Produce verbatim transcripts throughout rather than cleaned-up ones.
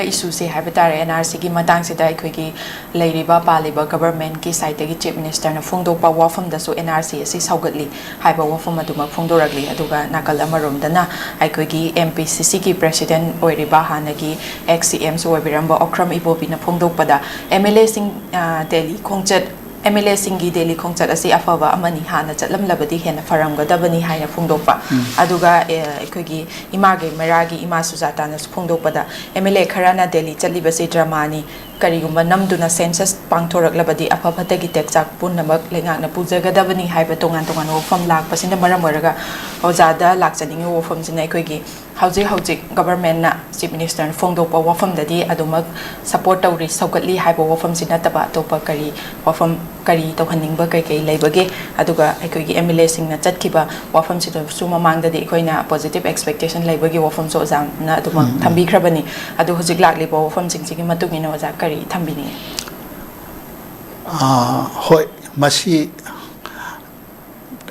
ꯏꯁꯨꯁꯦ ꯍꯥꯏꯕ ꯇꯥꯔꯦ, and R ꯁꯤꯒꯤ ꯃꯇꯥꯡꯁꯤꯗ ꯑꯩꯈꯣꯏꯒꯤ ꯂꯩꯔꯤꯕ ꯄꯥꯜꯂꯤꯕ ꯒꯕꯔꯃꯦꯟꯠꯀꯤ ꯁꯥꯏꯠꯇꯒꯤ ꯆꯤꯐ ꯃꯤꯅꯤꯁꯇꯔꯅ ꯐꯣꯡꯗꯣꯛꯄ ꯋꯥꯐꯝꯗꯁꯨ ꯑꯦꯟ ꯑꯥꯔ ꯁꯤ ꯑꯁꯤ ꯁꯧꯒꯠꯂꯤ ꯍꯥꯏꯕ ꯋꯥꯐꯝ ꯑꯗꯨꯃꯛ ꯐꯣꯡꯗꯣꯔꯛꯂꯤ꯫ ꯑꯗꯨꯒ ꯅꯥꯀꯜ ꯑꯃꯔꯣꯝꯗꯅ ꯑꯩꯈꯣꯏꯒꯤ ꯑꯦꯝ ꯄꯤ ꯁꯤ ꯁꯤꯒꯤ ꯄ꯭ꯔꯦꯁꯤꯗꯦꯟꯠ ꯑꯣꯏꯔꯤꯕ, ꯍꯥꯟꯅꯒꯤ ꯑꯦꯛꯁ ꯁꯤ ꯑꯦꯝꯁꯨ ꯑꯣꯏꯕꯤꯔꯝꯕ ꯑꯣꯀ꯭ꯔꯝ ꯏꯕꯣꯕꯤꯅ ꯐꯣꯡꯗꯣꯛꯄꯗ, ꯑꯦꯝ ꯑꯦꯜ ꯑꯦꯁꯤꯡ, ꯑ, ꯗꯦꯜꯂꯤ ꯈꯣꯡꯆꯠ, ꯑꯦꯝ ꯑꯦꯜ ꯑꯦꯁꯤꯡꯒꯤ ꯗꯦꯜꯂꯤ ꯈꯣꯡꯆꯠ ꯑꯁꯤ ꯑꯐꯕ ꯑꯃꯅꯤ, ꯍꯥꯟꯅ ꯆꯠꯂꯝꯂꯕꯗꯤ ꯍꯦꯟꯅ ꯐꯔꯝꯒꯗꯕꯅꯤ ꯍꯥꯏꯅ ꯐꯣꯡꯗꯣꯛꯄ꯫ ꯑꯗꯨꯒ, ꯑꯦ, ꯑꯩꯈꯣꯏꯒꯤ ꯏꯃꯥꯒꯤ ꯃꯩꯔꯥꯒꯤ ꯏꯃꯥ ꯁꯨꯖꯥꯇꯥꯅꯁꯨ ꯐꯣꯡꯗꯣꯛꯄꯗ, ꯑꯦꯝ ꯑꯦꯜ ꯑꯦ ꯈꯔꯅ ꯗꯦꯜꯂꯤ ꯆꯠꯂꯤꯕꯁꯤ ꯗ꯭ꯔꯃꯥꯅꯤ, ꯀꯔꯤꯒꯨꯝꯕ ꯅꯝꯗꯨꯅ ꯁꯦꯟꯁꯁ ꯄꯥꯡꯊꯣꯔꯛꯂꯕꯗꯤ ꯑꯐ ꯐꯠꯇꯒꯤ ꯇꯦꯛꯆꯥꯛ ꯄꯨꯝꯅꯃꯛ ꯂꯩꯉꯥꯛꯅ ꯄꯨꯖꯒꯗꯕꯅꯤ ꯍꯥꯏꯕ ꯇꯣꯉꯥꯟ ꯇꯣꯉꯥꯟꯕ ꯋꯥꯐꯝ ꯂꯥꯛꯄꯁꯤꯅ ꯃꯔꯝ ꯑꯣꯏꯔꯒ ꯑꯣꯖꯥꯗ ꯂꯥꯛꯆꯅꯤꯡꯉꯤꯕ ꯋꯥꯐꯝꯁꯤꯅ, ꯑꯩꯈꯣꯏꯒꯤ ꯍꯧꯖꯤꯛ ꯍꯧꯖꯤꯛ ꯒꯕꯔꯃꯦꯟꯅ ꯆꯤꯐ ꯃꯤꯅꯤꯁꯇꯔꯅ ꯐꯣꯡꯗꯣꯛꯄ ꯋꯥꯐꯝꯗꯗꯤ ꯑꯗꯨꯃꯛ ꯁꯄꯣꯔꯠ ꯇꯧꯔꯤ, ꯁꯧꯒꯠꯂꯤ ꯍꯥꯏꯕ ꯋꯥꯐꯝꯁꯤ ꯅꯠꯇꯕ ꯑꯇꯣꯞꯄ ꯀꯔꯤ ꯋꯥꯐꯝ, ꯀꯔꯤ ꯇꯧꯍꯟꯅꯤꯡꯕ ꯀꯩ ꯀꯩ ꯂꯩꯕꯒꯦ? ꯑꯗꯨꯒ ꯑꯩꯈꯣꯏꯒꯤ ꯑꯦꯝ ꯑꯦꯜ ꯑꯦꯁꯤꯡꯅ ꯆꯠꯈꯤꯕ ꯋꯥꯐꯝꯁꯤꯗꯁꯨ ꯃꯃꯥꯡꯗꯗꯤ ꯑꯩꯈꯣꯏꯅ ꯄꯣꯖꯤꯇꯤꯚ ꯑꯦꯛꯁꯄꯦꯛꯇꯦꯁꯟ ꯂꯩꯕꯒꯤ ꯋꯥꯐꯝꯁꯨ ꯑꯣꯖꯥꯅ ꯑꯗꯨꯃꯛ ꯊꯝꯕꯤꯈ꯭ꯔꯕꯅꯤ꯫ ꯑꯗꯨ ꯍꯧꯖꯤꯛ ꯂꯥꯛꯂꯤꯕ ꯋꯥꯐꯝꯁꯤꯡꯁꯤꯒꯤ ꯃꯇꯨꯡ ꯏꯟꯅ ꯑꯣꯖꯥ ꯀꯔꯤ ꯊꯝꯕꯤꯅꯤꯡꯉꯤ? ꯑꯥ, ꯍꯣꯏ, ꯃꯁꯤ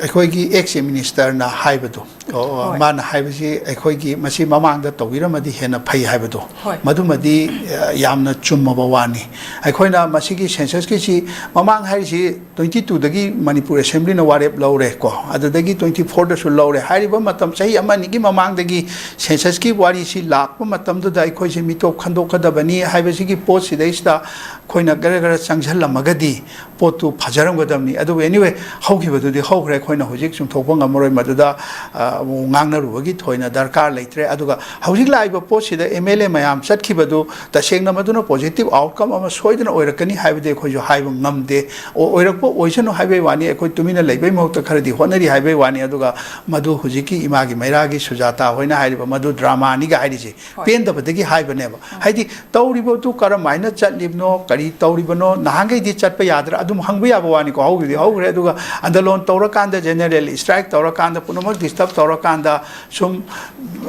ꯑꯩꯈꯣꯏꯒꯤ ꯑꯦꯛꯁ ꯆꯤꯐ ꯃꯤꯅꯤꯁꯇꯔꯅ ꯍꯥꯏꯕꯗꯣ, ꯑꯣ, ꯑꯣ, ꯍꯣꯏ꯫ ꯃꯥꯅ ꯍꯥꯏꯕꯁꯤ ꯑꯩꯈꯣꯏꯒꯤ ꯃꯁꯤ ꯃꯃꯥꯡꯗ ꯇꯧꯕꯤꯔꯝꯃꯗꯤ ꯍꯦꯟꯅ ꯐꯩ ꯍꯥꯏꯕꯗꯣ, ꯍꯣꯏ꯫ ꯃꯗꯨꯃꯗꯤ, ꯑ, ꯌꯥꯝꯅ ꯆꯨꯝꯃꯕ ꯋꯥꯅꯤ꯫ ꯑꯩꯈꯣꯏꯅ ꯃꯁꯤꯒꯤ ꯁꯦꯟꯁꯁꯀꯤꯁꯤ ꯃꯃꯥꯡ ꯍꯥꯏꯔꯤꯁꯤ ꯇ꯭ꯋꯦꯟꯇꯤ ꯇꯨꯗꯒꯤ ꯃꯅꯤꯄꯨꯔ ꯑꯦꯁꯦꯝꯕ꯭ꯂꯤꯅ ꯋꯥꯔꯦꯞ ꯂꯧꯔꯦ ꯀꯣ, ꯑꯗꯨꯗꯒꯤ ꯇ꯭ꯋꯦꯟꯇꯤ ꯐꯣꯔꯗꯁꯨ ꯂꯧꯔꯦ꯫ ꯍꯥꯏꯔꯤꯕ ꯃꯇꯝ ꯆꯍꯤ ꯑꯃ ꯑꯅꯤꯒꯤ ꯃꯃꯥꯡꯗꯒꯤ ꯁꯦꯟꯁꯁꯀꯤ ꯋꯥꯔꯤꯁꯤ ꯂꯥꯛꯄ ꯃꯇꯝꯗꯨꯗ ꯑꯩꯈꯣꯏꯁꯦ ꯃꯤꯇꯣꯞ ꯈꯟꯗꯣꯛꯀꯗꯕꯅꯤ ꯍꯥꯏꯕꯁꯤꯒꯤ ꯄꯣꯠꯁꯤꯗꯩꯁꯤꯗ ꯑꯩꯈꯣꯏꯅ ꯈꯔ ꯈꯔ ꯆꯪꯁꯤꯜꯂꯝꯃꯒꯗꯤ ꯄꯣꯠꯇꯨ ꯐꯖꯔꯝꯒꯗꯕꯅꯤ꯫ ꯑꯗꯨꯕꯨ anyway, ꯍꯧꯈꯤꯕꯗꯨꯗꯤ ꯍꯧꯈ꯭ꯔꯦ, ꯑꯩꯈꯣꯏꯅ ꯍꯧꯖꯤꯛ ꯆꯨꯝꯊꯣꯛꯄ ꯉꯝꯃꯔꯣꯏ, ꯃꯗꯨꯗ, ꯑ, ꯑꯃꯨꯛ ꯉꯥꯡꯅꯔꯨꯕꯒꯤ ꯊꯣꯏꯅ ꯗꯔꯀꯥꯔ ꯂꯩꯇ꯭ꯔꯦ꯫ ꯑꯗꯨꯒ ꯍꯧꯖꯤꯛ ꯂꯥꯛꯏꯕ ꯄꯣꯠꯁꯤꯗ ꯑꯦꯝ ꯑꯦꯜ ꯑꯦ ꯃꯌꯥꯝ ꯆꯠꯈꯤꯕꯗꯨ ꯇꯁꯦꯡꯅ ꯃꯗꯨꯅ ꯄꯣꯖꯤꯇꯤꯚ ꯑꯥꯎꯠꯀꯝ ꯑꯃ ꯁꯣꯏꯗꯅ ꯑꯣꯏꯔꯛꯀꯅꯤ ꯍꯥꯏꯕꯗꯤ ꯑꯩꯈꯣꯏꯁꯨ ꯍꯥꯏꯕ ꯉꯝꯗꯦ꯫ ꯑꯣ-, ꯑꯣꯏꯔꯛꯄ ꯑꯣꯏꯁꯅꯨ ꯍꯥꯏꯕꯩ ꯋꯥꯅꯤ, ꯑꯩꯈꯣꯏ ꯇꯨꯃꯤꯟꯅ ꯂꯩꯕꯩ ꯃꯍꯨꯠꯇ ꯈꯔꯗꯤ ꯍꯣꯠꯅꯔꯤ ꯍꯥꯏꯕꯩ ꯋꯥꯅꯤ꯫ ꯑꯗꯨꯒ ꯃꯗꯨ ꯍꯧꯖꯤꯛꯀꯤ ꯏꯃꯥꯒꯤ ꯃꯩꯔꯥꯒꯤ ꯁꯨꯖꯥꯇꯥ ꯍꯣꯏꯅ ꯍꯥꯏꯔꯤꯕ ꯃꯗꯨ ꯗ꯭ꯔꯃꯥꯅꯤꯒ ꯍꯥꯏꯔꯤꯁꯦ, ꯍꯣꯏ꯫ ꯄꯦꯟꯗꯕꯗꯒꯤ ꯍꯥꯏꯕꯅꯦꯕ꯫ ꯎꯝ꯫ ꯍꯥꯏꯗꯤ ꯇꯧꯔꯤꯕꯗꯨ ꯀꯔꯝꯍꯥꯏꯅ ꯆꯠꯂꯤꯕꯅꯣ, ꯀꯔꯤ ꯇꯧꯔꯤꯕꯅꯣ, ꯅꯍꯥꯟꯈꯩꯗꯤ ꯆꯠꯄ ꯌꯥꯗ꯭ꯔꯥ, ꯑꯗꯨꯝ ꯍꯪꯕ ꯌꯥꯕ ꯋꯥꯅꯤꯀꯣ꯫ ꯍꯧꯈꯤꯕꯗꯤ ꯍꯧꯈ꯭ꯔꯦ, ꯑꯗꯨꯒ ꯑꯟꯗꯂꯣꯟ ꯇꯧꯔꯀꯥꯟꯗ, ꯖꯦꯅꯔꯦꯜ ꯏꯁꯇ꯭ꯔꯥꯏꯛ ꯇꯧꯔꯀꯥꯟꯗ, ꯄꯨꯝꯅꯃꯛ ꯗꯤꯁꯇꯔꯕ ꯇꯧꯔꯀꯥꯟꯗ ꯁꯨꯝ,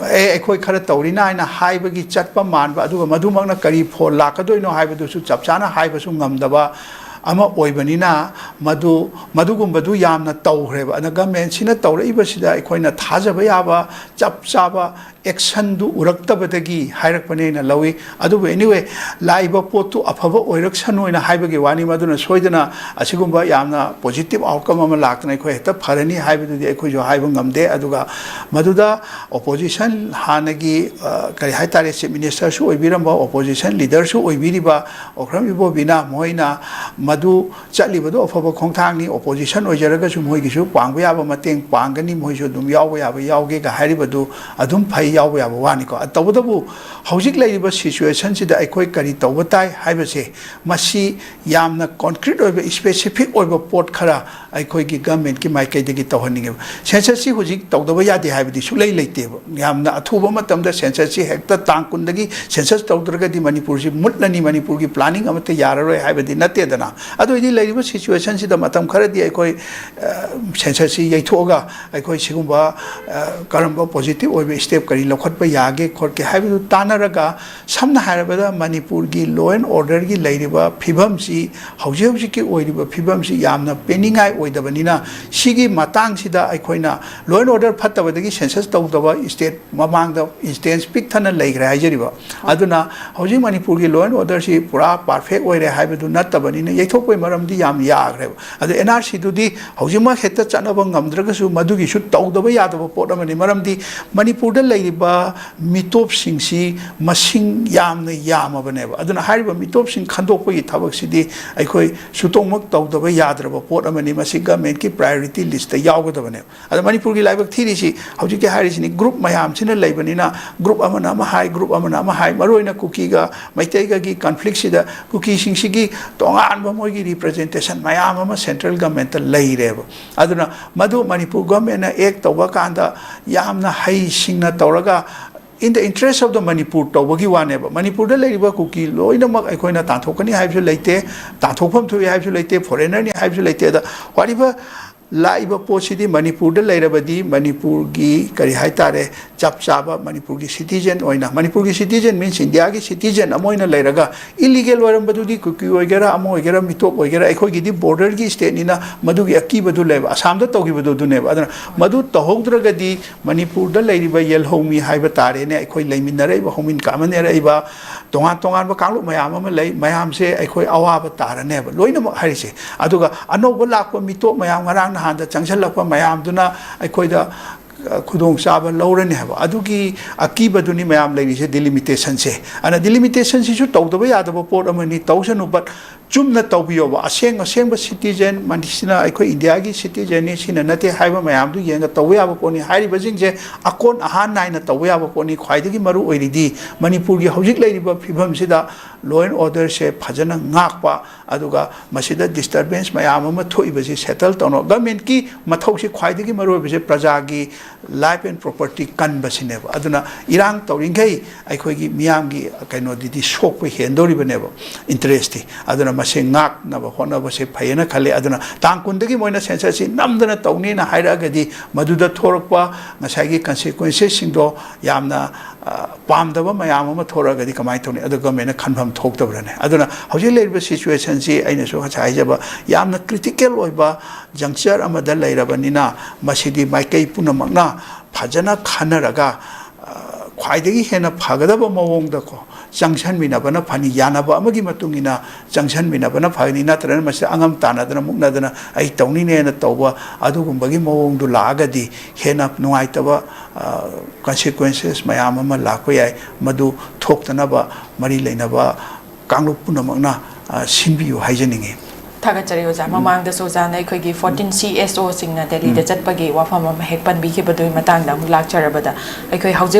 "ꯑꯦ, ꯑꯩꯈꯣꯏ ꯈꯔ ꯇꯧꯔꯤꯅ" ꯍꯥꯏꯅ ꯍꯥꯏꯕꯒꯤ ꯆꯠꯄ ꯃꯥꯟꯕ, ꯑꯗꯨꯒ ꯃꯗꯨꯃꯛꯅ ꯀꯔꯤ ꯐꯣꯜ ꯂꯥꯛꯀꯗꯣꯏꯅꯣ ꯍꯥꯏꯕꯗꯨꯁꯨ ꯆꯞ ꯆꯥꯅ ꯍꯥꯏꯕꯁꯨ ꯉꯝꯗꯕ ꯑꯃ ꯑꯣꯏꯕꯅꯤꯅ, ꯃꯗꯨ, ꯃꯗꯨꯒꯨꯝꯕꯗꯨ ꯌꯥꯝꯅ ꯇꯧꯈ꯭ꯔꯦꯕ꯫ ꯑꯗꯨꯅ ꯒꯃꯦꯟꯁꯤꯅ ꯇꯧꯔꯛꯏꯕꯁꯤꯗ ꯑꯩꯈꯣꯏꯅ ꯊꯥꯖꯕ ꯌꯥꯕ ꯆꯞ ꯆꯥꯕ ꯑꯦꯛꯁꯟꯗꯨ ꯎꯔꯛꯇꯕꯗꯒꯤ ꯍꯥꯏꯔꯛꯄꯅꯦꯅ ꯂꯧꯏ꯫ ꯑꯗꯨꯕꯨ anyway, ꯂꯥꯛꯏꯕ ꯄꯣꯠꯇꯨ ꯑꯐꯕ ꯑꯣꯏꯔꯛꯁꯅꯨ ꯍꯥꯏꯅ ꯍꯥꯏꯕꯒꯤ ꯋꯥꯅꯤ꯫ ꯃꯗꯨꯅ ꯁꯣꯏꯗꯅ ꯑꯁꯤꯒꯨꯝꯕ ꯌꯥꯝꯅ positive outcome ꯑꯃ ꯂꯥꯛꯇꯅ ꯑꯩꯈꯣꯏ ꯍꯦꯛꯇ ꯐꯔꯅꯤ ꯍꯥꯏꯕꯗꯨꯗꯤ ꯑꯩꯈꯣꯏꯁꯨ ꯍꯥꯏꯕ ꯉꯝꯗꯦ꯫ ꯑꯗꯨꯒ ꯃꯗꯨꯗ opposition ꯍꯥꯟꯅꯒꯤ, ꯑ, ꯀꯔꯤ ꯍꯥꯏꯇꯥꯔꯦ, chief ministerꯁꯨ ꯑꯣꯏꯕꯤꯔꯝꯕ, opposition leaderꯁꯨ ꯑꯣꯏꯕꯤꯔꯤꯕ ꯑꯣꯀ꯭ꯔꯝ ꯏꯕꯣꯕꯤꯅ ꯃꯈꯣꯏꯅ ꯃꯗꯨ ꯆꯠꯂꯤꯕꯗꯨ ꯑꯐꯕ ꯈꯣꯡꯊꯥꯡꯅꯤ, opposition ꯑꯣꯏꯖꯔꯒꯁꯨ ꯃꯈꯣꯏꯒꯤꯁꯨ ꯄꯥꯡꯕ ꯌꯥꯕ ꯃꯇꯦꯡ ꯄꯥꯡꯒꯅꯤ, ꯃꯈꯣꯏꯁꯨ ꯑꯗꯨꯝ ꯌꯥꯎꯕ ꯌꯥꯕ ꯌꯥꯎꯒꯦꯒ ꯍꯥꯏꯔꯤꯕꯗꯨ ꯑꯗꯨꯝ ꯐꯩ, ꯌꯥꯎꯕ ꯌꯥꯕ ꯋꯥꯅꯤꯀꯣ꯫ ꯇꯧꯕꯇꯕꯨ ꯍꯧꯖꯤꯛ ꯂꯩꯔꯤꯕ situationꯁꯤꯗ ꯑꯩꯈꯣꯏ ꯀꯔꯤ ꯇꯧꯕ ꯇꯥꯏ ꯍꯥꯏꯕꯁꯦ, ꯃꯁꯤ ꯌꯥꯝꯅ concrete ꯑꯣꯏꯕ, specific ꯑꯣꯏꯕ ꯄꯣꯠ ꯈꯔ ꯑꯩꯈꯣꯏꯒꯤ governmentꯀꯤ ꯃꯥꯏꯀꯩꯗꯒꯤ ꯇꯧꯍꯟꯅꯤꯡꯉꯦꯕ꯫ Censusꯁꯤ ꯍꯧꯖꯤꯛ ꯇꯧꯗꯕ ꯌꯥꯗꯦ ꯍꯥꯏꯕꯗꯤ ꯁꯨꯛꯂꯩ ꯂꯩꯇꯦꯕ꯫ ꯌꯥꯝꯅ ꯑꯊꯨꯕ ꯃꯇꯝꯗ censusꯁꯤ ꯍꯦꯛꯇ ꯇꯥꯡ ꯀꯨꯟꯗꯒꯤ census ꯇꯧꯗ꯭ꯔꯒꯗꯤ ꯃꯅꯤꯄꯨꯔꯁꯤ ꯃꯨꯠꯂꯅꯤ, ꯃꯅꯤꯄꯨꯔꯒꯤ planning ꯑꯃꯠꯇ ꯌꯥꯔꯔꯣꯏ ꯍꯥꯏꯕꯗꯤ ꯅꯠꯇꯦꯗꯅ꯫ ꯑꯗꯨ ꯑꯣꯏꯗꯤ ꯂꯩꯔꯤꯕ situationꯁꯤꯗ ꯃꯇꯝ ꯈꯔꯗꯤ ꯑꯩꯈꯣꯏ, ꯑ, censusꯁꯤ ꯌꯩꯊꯣꯛꯑꯒ ꯑꯩꯈꯣꯏ ꯁꯤꯒꯨꯝꯕ, ꯑ, ꯀꯔꯝꯕ positive ꯑꯣꯏꯕ step ꯀꯔꯤ ꯂꯧꯈꯠꯄ ꯌꯥꯒꯦ ꯈꯣꯠꯀꯦ ꯍꯥꯏꯕꯗꯨ ꯇꯥꯟꯅꯔꯒ, ꯁꯝꯅ ꯍꯥꯏꯔꯕꯗ ꯃꯅꯤꯄꯨꯔꯒꯤ law and orderꯒꯤ ꯂꯩꯔꯤꯕ ꯐꯤꯕꯝꯁꯤ, ꯍꯧꯖꯤꯛ ꯍꯧꯖꯤꯛꯀꯤ ꯑꯣꯏꯔꯤꯕ ꯐꯤꯕꯝꯁꯤ ꯌꯥꯝꯅ ꯄꯦꯟꯅꯤꯡꯉꯥꯏ ꯑꯣꯏꯗꯕꯅꯤꯅ, ꯁꯤꯒꯤ ꯃꯇꯥꯡꯁꯤꯗ ꯑꯩꯈꯣꯏꯅ law and order ꯐꯠꯇꯕꯗꯒꯤ census ꯇꯧꯗꯕ state ꯃꯃꯥꯡꯗ instance ꯄꯤꯛ ꯊꯟꯅ ꯂꯩꯈ꯭ꯔꯦ ꯍꯥꯏꯖꯔꯤꯕ꯫ ꯑꯗꯨꯅ ꯍꯧꯖꯤꯛ ꯃꯅꯤꯄꯨꯔꯒꯤ law and orderꯁꯤ ꯄꯨꯔꯥ perfect ꯑꯣꯏꯔꯦ ꯍꯥꯏꯕꯗꯨ ꯅꯠꯇꯕꯅꯤꯅ, ꯌꯩꯊꯣꯛꯄꯒꯤ ꯃꯔꯝꯗꯤ ꯌꯥꯝ ꯌꯥꯈ꯭ꯔꯦꯕ꯫ ꯑꯗꯨ NRCꯗꯨꯗꯤ ꯍꯧꯖꯤꯛꯃꯛ ꯍꯦꯛꯇ ꯆꯠꯅꯕ ꯉꯝꯗ꯭ꯔꯒꯁꯨ ꯃꯗꯨꯒꯤꯁꯨ ꯇꯧꯗꯕ ꯌꯥꯗꯕ ꯄꯣꯠ ꯑꯃꯅꯤ꯫ ꯃꯔꯝꯗꯤ ꯃꯅꯤꯄꯨꯔꯗ ꯂꯩꯔꯤꯕ ꯃꯤꯇꯣꯞꯁꯤꯡꯁꯤ ꯃꯁꯤꯡ ꯌꯥꯝꯅ ꯌꯥꯝꯃꯕꯅꯦꯕ꯫ ꯑꯗꯨꯅ ꯍꯥꯏꯔꯤꯕ ꯃꯤꯇꯣꯞꯁꯤꯡ ꯈꯟꯗꯣꯛꯄꯒꯤ ꯊꯕꯛꯁꯤꯗꯤ ꯑꯩꯈꯣꯏ ꯁꯨꯇꯣꯡꯃꯛ ꯇꯧꯗꯕ ꯌꯥꯗ꯭ꯔꯕ ꯄꯣꯠ ꯑꯃꯅꯤ꯫ ꯃꯁꯤ governmentꯀꯤ priority listꯇ ꯌꯥꯎꯒꯗꯕꯅꯦꯕ꯫ ꯑꯗ ꯃꯅꯤꯄꯨꯔꯒꯤ ꯂꯥꯏꯕꯛ ꯊꯤꯔꯤꯁꯤ ꯍꯧꯖꯤꯛꯀꯤ ꯍꯥꯏꯔꯤꯁꯤꯅꯤ, group ꯃꯌꯥꯝꯁꯤꯅ ꯂꯩꯕꯅꯤꯅ, group ꯑꯃꯅ ꯑꯃ ꯍꯥꯏ, group ꯑꯃꯅ ꯑꯃ ꯍꯥꯏ, ꯃꯔꯨꯑꯣꯏꯅ ꯀꯨꯀꯤꯒ ꯃꯩꯇꯩꯒꯒꯤ conflictꯁꯤꯗ ꯀꯨꯀꯤꯁꯤꯡꯁꯤꯒꯤ ꯇꯣꯉꯥꯟꯕ ꯃꯣꯏꯒꯤ representation ꯃꯌꯥꯝ ꯑꯃ central governmentꯇ ꯂꯩꯔꯦꯕ꯫ ꯑꯗꯨꯅ ꯃꯗꯨ ꯃꯅꯤꯄꯨꯔ governmentꯅ act ꯇꯧꯕ ꯀꯥꯟꯗ ꯌꯥꯝꯅ ꯍꯩꯁꯤꯡꯅ ꯇꯧꯔꯒ in the interest of the Manipur ꯇꯧꯕꯒꯤ ꯋꯥꯅꯦꯕ꯫ ꯃꯅꯤꯄꯨꯔꯗ ꯂꯩꯔꯤꯕ ꯀꯨꯀꯤ ꯂꯣꯏꯅꯃꯛ ꯑꯩꯈꯣꯏꯅ ꯇꯥꯟꯊꯣꯛꯀꯅꯤ ꯍꯥꯏꯕꯁꯨ ꯂꯩꯇꯦ, ꯇꯥꯟꯊꯣꯛꯐꯝ ꯊꯣꯛꯏ ꯍꯥꯏꯕꯁꯨ ꯂꯩꯇꯦ, foreignerꯅꯤ ꯍꯥꯏꯕꯁꯨ ꯂꯩꯇꯦ꯫ ꯑꯗ whatever ꯂꯥꯛꯏꯕ ꯄꯣꯠꯁꯤꯗꯤ ꯃꯅꯤꯄꯨꯔꯗ ꯂꯩꯔꯕꯗꯤ ꯃꯅꯤꯄꯨꯔꯒꯤ ꯀꯔꯤ ꯍꯥꯏꯇꯥꯔꯦ, ꯆꯞ ꯆꯥꯕ ꯃꯅꯤꯄꯨꯔꯒꯤ ꯁꯤꯇꯤꯖꯦꯟ ꯑꯣꯏꯅ, ꯃꯅꯤꯄꯨꯔꯒꯤ ꯁꯤꯇꯤꯖꯦꯟ ꯃꯤꯟꯁ ꯏꯟꯗꯤꯌꯥꯒꯤ ꯁꯤꯇꯤꯖꯦꯟ ꯑꯃ ꯑꯣꯏꯅ ꯂꯩꯔꯒ ꯏꯂꯤꯒꯦꯜ ꯑꯣꯏꯔꯝꯕꯗꯨꯗꯤ ꯀꯨꯀꯤ ꯑꯣꯏꯒꯦꯔꯥ ꯑꯃ ꯑꯣꯏꯒꯦꯔꯥ ꯃꯤꯇꯣꯞ ꯑꯣꯏꯒꯦꯔꯥ, ꯑꯩꯈꯣꯏꯒꯤꯗꯤ ꯕꯣꯔꯗꯔꯒꯤ ꯁ꯭ꯇꯦꯠꯅꯤꯅ ꯃꯗꯨꯒꯤ ꯑꯀꯤꯕꯗꯨ ꯂꯩꯕ, ꯑꯁꯥꯝꯗ ꯇꯧꯈꯤꯕꯗꯨ ꯑꯗꯨꯅꯦꯕ꯫ ꯑꯗꯨꯅ ꯃꯗꯨ ꯇꯧꯍꯧꯗ꯭ꯔꯒꯗꯤ ꯃꯅꯤꯄꯨꯔꯗ ꯂꯩꯔꯤꯕ ꯌꯦꯜꯍꯧꯃꯤ ꯍꯥꯏꯕ ꯇꯥꯔꯦꯅꯦ, ꯑꯩꯈꯣꯏ ꯂꯩꯃꯤꯟꯅꯔꯛꯏꯕ, ꯍꯧꯃꯤꯟ ꯀꯥꯃꯤꯟꯅꯔꯛꯏꯕ ꯇꯣꯉꯥꯟ ꯇꯣꯉꯥꯟꯕ ꯀꯥꯡꯂꯨꯞ ꯃꯌꯥꯝ ꯑꯃ ꯂꯩ, ꯃꯌꯥꯝꯁꯦ ꯑꯩꯈꯣꯏ ꯑꯋꯥꯕ ꯇꯥꯔꯅꯦꯕ ꯂꯣꯏꯅꯃꯛ ꯍꯥꯏꯔꯤꯁꯦ꯫ ꯑꯗꯨꯒ ꯑꯅꯧꯕ ꯂꯥꯛꯄ ꯃꯤꯇꯣꯞ ꯃꯌꯥꯝ, ꯉꯔꯥꯡ ꯅꯍꯥꯟꯗ ꯆꯪꯁꯤꯜꯂꯛꯄ ꯃꯌꯥꯝꯗꯨꯅ ꯑꯩꯈꯣꯏꯗ, ꯑ, ꯈꯨꯗꯣꯡꯆꯥꯕ ꯂꯧꯔꯅꯤ ꯍꯥꯏꯕ ꯑꯗꯨꯒꯤ ꯑꯀꯤꯕꯗꯨꯅꯤ ꯃꯌꯥꯝ ꯂꯩꯔꯤꯁꯦ, ꯗꯤꯂꯤꯃꯤꯇꯦꯁꯟꯁꯦ꯫ ꯑꯗꯨꯅ ꯗꯤꯂꯤꯃꯤꯇꯦꯁꯟꯁꯤꯁꯨ ꯇꯧꯗꯕ ꯌꯥꯗꯕ ꯄꯣꯠ ꯑꯃꯅꯤ, ꯇꯧꯁꯅꯨ, ꯕꯠ ꯆꯨꯝꯅ ꯇꯧꯕꯤꯌꯣꯕ꯫ ꯑꯁꯦꯡ ꯑꯁꯦꯡꯕ ꯁꯤꯇꯤꯖꯦꯟ, ꯃꯁꯤꯅ ꯑꯩꯈꯣꯏ ꯏꯟꯗꯤꯌꯥꯒꯤ ꯁꯤꯇꯤꯖꯦꯟꯅꯤ, ꯁꯤꯅ ꯅꯠꯇꯦ ꯍꯥꯏꯕ ꯃꯌꯥꯝꯗꯨ ꯌꯦꯡꯉ ꯇꯧꯕ ꯌꯥꯕ ꯄꯣꯠꯅꯤ꯫ ꯍꯥꯏꯔꯤꯕꯁꯤꯡꯁꯦ ꯑꯀꯣꯟ ꯑꯍꯥꯟ ꯅꯥꯏꯅ ꯇꯧꯕ ꯌꯥꯕ ꯄꯣꯠꯅꯤ꯫ ꯈ꯭ꯋꯥꯏꯗꯒꯤ ꯃꯔꯨ ꯑꯣꯏꯔꯤꯗꯤ ꯃꯅꯤꯄꯨꯔꯒꯤ ꯍꯧꯖꯤꯛ ꯂꯩꯔꯤꯕ ꯐꯤꯕꯝꯁꯤꯗ ꯂꯣ ꯑꯦꯟ ꯑꯣꯔꯗꯔꯁꯦ ꯐꯖꯅ ꯉꯥꯛꯄ, ꯑꯗꯨꯒ ꯃꯁꯤꯗ ꯗꯤꯁꯇꯔꯕꯦꯟꯁ ꯃꯌꯥꯝ ꯑꯃ ꯊꯣꯛꯏꯕꯁꯤ ꯁꯦꯇꯜ ꯇꯧꯅꯕ꯫ ꯒꯃꯦꯟꯠꯀꯤ ꯃꯊꯧꯁꯤ ꯈ꯭ꯋꯥꯏꯗꯒꯤ ꯃꯔꯨꯑꯣꯏꯕꯁꯦ ꯄ꯭ꯔꯖꯥꯒꯤ ꯂꯥꯏꯐ ꯑꯦꯟ ꯄ꯭ꯔꯣꯄꯔꯇꯤ ꯀꯟꯕꯁꯤꯅꯦꯕ꯫ ꯑꯗꯨꯅ ꯏꯔꯥꯡ ꯇꯧꯔꯤꯈꯩ ꯑꯩꯈꯣꯏꯒꯤ ꯃꯤꯌꯥꯝꯒꯤ ꯀꯩꯅꯣꯗꯨꯗꯤ ꯁꯣꯛꯄ ꯍꯦꯟꯗꯣꯔꯤꯕꯅꯦꯕ, ꯏꯟꯇꯔꯦꯁꯇꯤ꯫ ꯑꯗꯨꯅ ꯃꯁꯤ ꯉꯥꯛꯅꯕ ꯍꯣꯠꯅꯕꯁꯦ ꯐꯩꯌꯦꯅ ꯈꯜꯂꯤ꯫ ꯑꯗꯨꯅ ꯇꯥꯡ ꯀꯨꯟꯗꯒꯤ ꯃꯣꯏꯅ ꯁꯦꯟꯁꯁꯁꯤ ꯅꯝꯗꯅ ꯇꯧꯅꯤꯅ ꯍꯥꯏꯔꯛꯑꯒꯗꯤ ꯃꯗꯨꯗ ꯊꯣꯔꯛꯄ ꯉꯁꯥꯏꯒꯤ ꯀꯟꯁꯤꯀ꯭ꯋꯦꯟꯁꯦꯁꯁꯤꯡꯗꯣ ꯌꯥꯝꯅ, ꯑ, ꯄꯥꯝꯗꯕ ꯃꯌꯥꯝ ꯑꯃ ꯊꯣꯔꯛꯑꯒꯗꯤ ꯀꯃꯥꯏꯅ ꯇꯧꯅꯤ? ꯑꯗꯨ ꯒꯃꯦꯟꯅ ꯈꯟꯐꯝ ꯊꯣꯛꯇꯕ꯭ꯔꯅꯦ? ꯑꯗꯨꯅ ꯍꯧꯖꯤꯛ ꯂꯩꯔꯤꯕ ꯁꯤꯆꯨꯋꯦꯁꯟꯁꯤ ꯑꯩꯅꯁꯨ ꯉꯁꯥꯏ ꯍꯥꯏꯖꯕ ꯌꯥꯝꯅ ꯀ꯭ꯔꯤꯇꯤꯀꯦꯜ ꯑꯣꯏꯕ ꯖꯪꯆꯔ ꯑꯃꯗ ꯂꯩꯔꯕꯅꯤꯅ ꯃꯁꯤꯗꯤ ꯃꯥꯏꯀꯩ ꯄꯨꯝꯅꯃꯛꯅ ꯐꯖꯅ ꯈꯟꯅꯔꯒ, ꯑ, ꯈ꯭ꯋꯥꯏꯗꯒꯤ ꯍꯦꯟꯅ ꯐꯒꯗꯕ ꯃꯑꯣꯡꯗꯀꯣ ꯆꯪꯁꯟꯃꯤꯟꯅꯕꯅ ꯐꯅꯤ꯫ ꯌꯥꯅꯕ ꯑꯃꯒꯤ ꯃꯇꯨꯡ ꯏꯟꯅ ꯆꯪꯁꯟꯃꯤꯟꯅꯕꯅ ꯐꯒꯅꯤ꯫ ꯅꯠꯇ꯭ꯔꯒꯅ ꯃꯁꯤꯗ ꯑꯉꯝ ꯇꯥꯟꯅꯗꯅ ꯃꯨꯛꯅꯗꯅ ꯑꯩ ꯇꯧꯅꯤꯅꯦꯅ ꯇꯧꯕ ꯑꯗꯨꯒꯨꯝꯕꯒꯤ ꯃꯑꯣꯡꯗꯨ ꯂꯥꯛꯑꯒꯗꯤ ꯍꯦꯟꯅ ꯅꯨꯡꯉꯥꯏꯇꯕ, ꯑ, ꯀꯟꯁꯤꯀ꯭ꯋꯦꯟꯁꯦꯁ ꯃꯌꯥꯝ ꯑꯃ ꯂꯥꯛꯄ ꯌꯥꯏ꯫ ꯃꯗꯨ ꯊꯣꯛꯇꯅꯕ ꯃꯔꯤ ꯂꯩꯅꯕ ꯀꯥꯡꯂꯨꯞ ꯄꯨꯝꯅꯃꯛꯅ, ꯑ, ꯁꯤꯟꯕꯤꯌꯨ ꯍꯥꯏꯖꯅꯤꯡꯉꯤ꯫ ꯊꯥꯒꯠꯆꯔꯤ ꯑꯣꯖꯥ꯫ ꯃꯃꯥꯡꯗꯁꯨ ꯑꯣꯖꯥꯅ ꯑꯩꯈꯣꯏꯒꯤ ꯐꯣꯔꯇꯤꯟ ꯁꯤ ꯑꯦꯁ ꯑꯣꯁꯤꯡꯅ ꯗꯦꯜꯂꯤꯗ ꯎꯝ꯫ ꯆꯠꯄꯒꯤ ꯋꯥꯐꯝ ꯑꯃ ꯍꯦꯛ ꯄꯟꯕꯤꯈꯤꯕꯗꯨꯒꯤ ꯃꯇꯥꯡꯗ ꯑꯃꯨꯛ ꯂꯥꯛꯆꯔꯕꯗ, ꯑꯩꯈꯣꯏ ꯍꯧꯖꯤꯛ